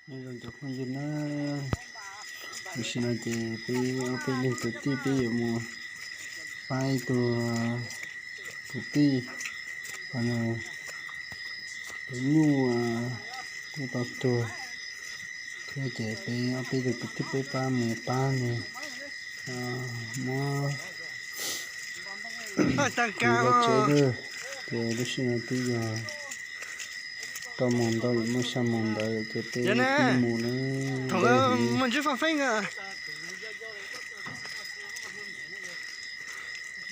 Nyob zoo cov phooj ywg na, tam sim no ces peb ob peb leeg kwv tij peb yuav mus pab ib tug kwv tij, tus nyuj twb tau tuag thiab ces peb ob peb tug kwv tij peb pab mus pab nws muab kwv tso tsev lawm. Ces lub sij hawm twb yog rau moos ntau, muaj xya moos ntawd ces peb mus na.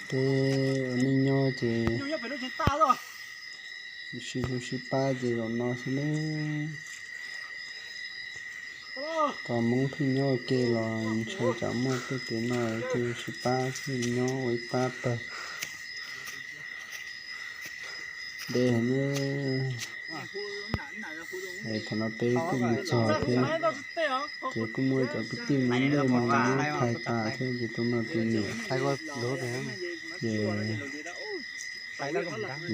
Peb ua neej nyob ces sib hlub sib pab ces zaum no xwb nab. Kom Hmoob pheej nyob ua ke los ntshe tsam muaj tej kev no thiaj sib pab thiaj nyob ua ib pab pawg. Deb heev. Thaum no peb kuj mus txog thiab, ces kuj muaj cov kwv tij mus ntej mus muab phais tas thiab ces tus no tus niam ces tus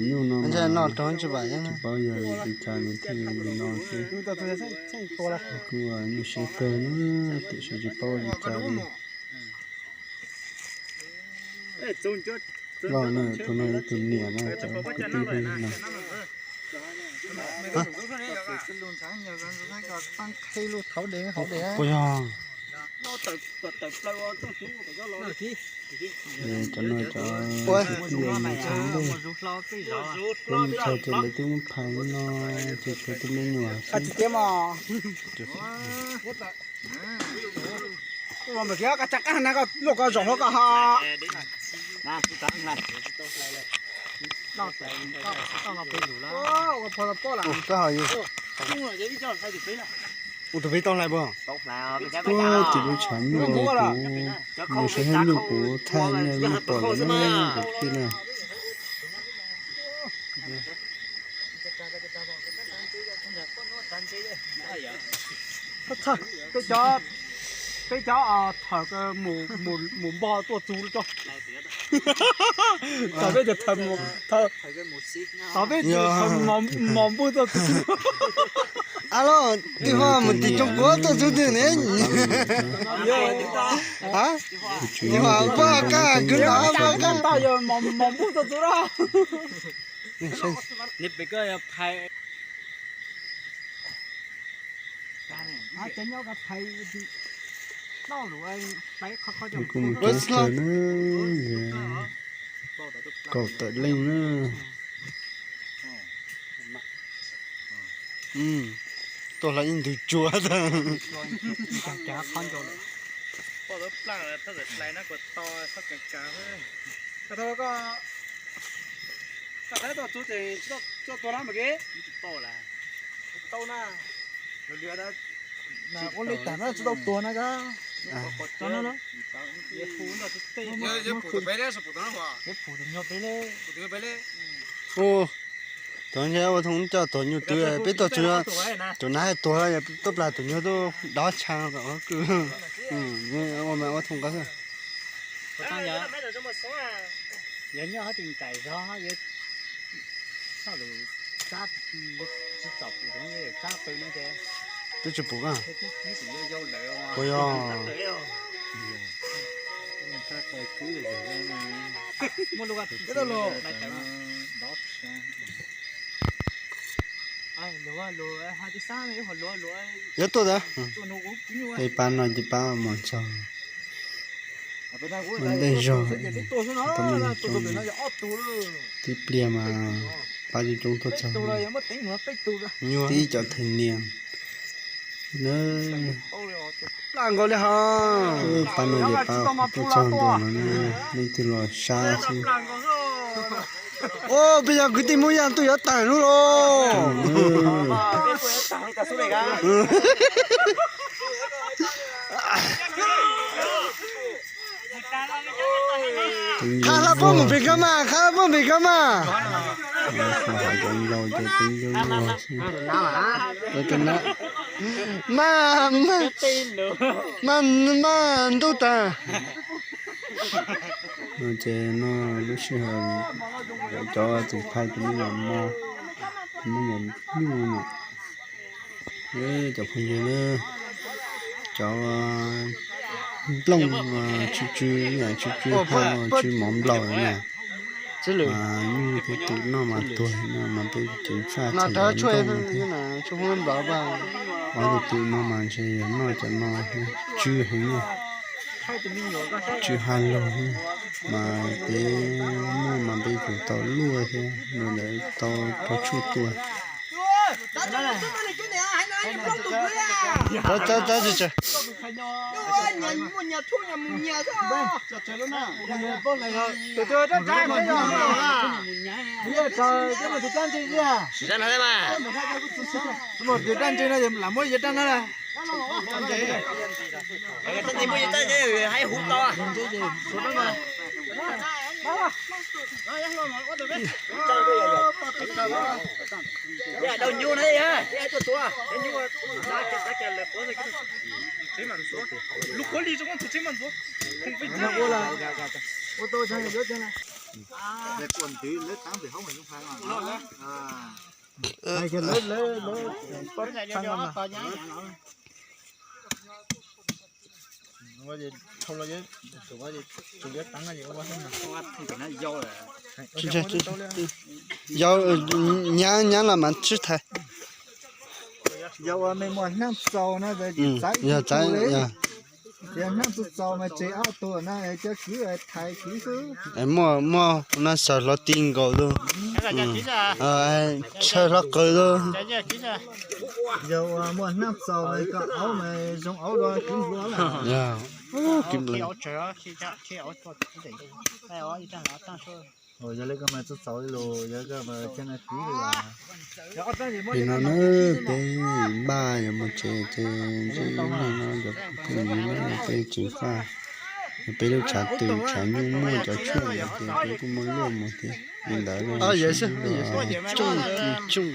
nyuj no tsis paub yog li cas nws thiaj li no xwb. Kuj nyuaj siab kawg na, tiam sis tsis paub li cas li. Loj na, tus no yog tus niam na, cov kwv tij pheej no. Puas yog? Cov no cov kwv tij mus txog ntej, peb mus txog ces lawv twb muab phais no, ces tshuav tus me nyuam xwb. Ua tus peb tau hlais puas? Ua tim lub tshav nyuj kuv, nws sawv nyuj kuv thaij nej pom lawm na, kwv tij na. Peb cov, peb cov thawm mus npog tuaj txug tso. Tom peb cov thawm, tom peb cov thawm mos npog tuaj txug. Aw, twb ho mus tim Tsoob Kuab tuaj txug twg ne? Twb ho pab kaj kwv no pab kaj. Mos npog tuaj txug na. Kuv mus kev kawg na, kaum tawm leej na. Tuaj hlais ib ntug tsua tag. Ua li tas na tsis tau tuag na kab. Tus nyuj peb, tus nyuj peb, tus nyuj peb. Tus nyuj peb, tus nyuj peb. Tus nyuj twb peb tuaj txug, tus nav hais tuag, tuaj plas tus nyuj tuaj dob tsha kom qhov kws. Ua mas ua thooj nqaj xwb. Yog nyob hov tim nraim zog yuav txhob lus sab, tsis txom pum tus sab pw no ces. Twb tsis pum na. Puas yog? Muaj lub Yuav tuaj tas. Peb pab no ces pab mos ntxog, ua ntej zog, tib pliag mas pab coob coob tuaj txog. Tib cov thwm nias na. Pab no ces pab tuaj txog ntua no, leej twg los sab xwb. Peb cov kwv tij Hmoob Yaj tuaj yuav tawm lub los. Qha hlab puab mus pem kab mas, qha hlab puab pem kab mas. Mas, mas, mas ntub tas. No ces no lub sij hawm cov tus phais tus me nyuam mos, tus me nyuam nyuj no. Cov phooj ywg, cov nplooj tsw tsw, tsw tsw ha tsw mov nplaum na. Nyuj tus tus noj mas tuag no mas peb ceev faj txhais nplooj thiab. Ob tus tus no mas ntshe yog noj cov no tsw heev na. Tsw ha lug mas peb muaj mas peb kuj tau luaj thiab no lawm tau rau tshuaj tua. Sim zaj no thiab mas. Tus dab ntse no lam muab yawg dab no. Tus dab ntse muab yawg dab haib huv tau. Yog daug nyuj na, lub khuab li zoo tus tseeb mas ntxuav. Ua tau Yau nyab nyab los mas tsib thaiv. Yog txav, yog hnab txaus txaus mas tsev ob tug na cov kwv thaiv kwv xwb. Muaj muaj no sawv hlo ti nkaus lawm, tshaw hlo qws lawm. Yog muaj hnab txaus mas koj aub mas zoo aub dua kwv nplua. Yog li koj mas txaus txaus li los yog koj mas cov no kwv li. Li no na, peb npaj yuav mus tsev ces ntsib nej no cov phooj ywg na, peb ceev faj, peb lub tshav twm tshav nyuj muaj cov tshuaj ntawd ces peb kuj muaj luaj mus thiab. Li ntawd no, tsooj tsooj.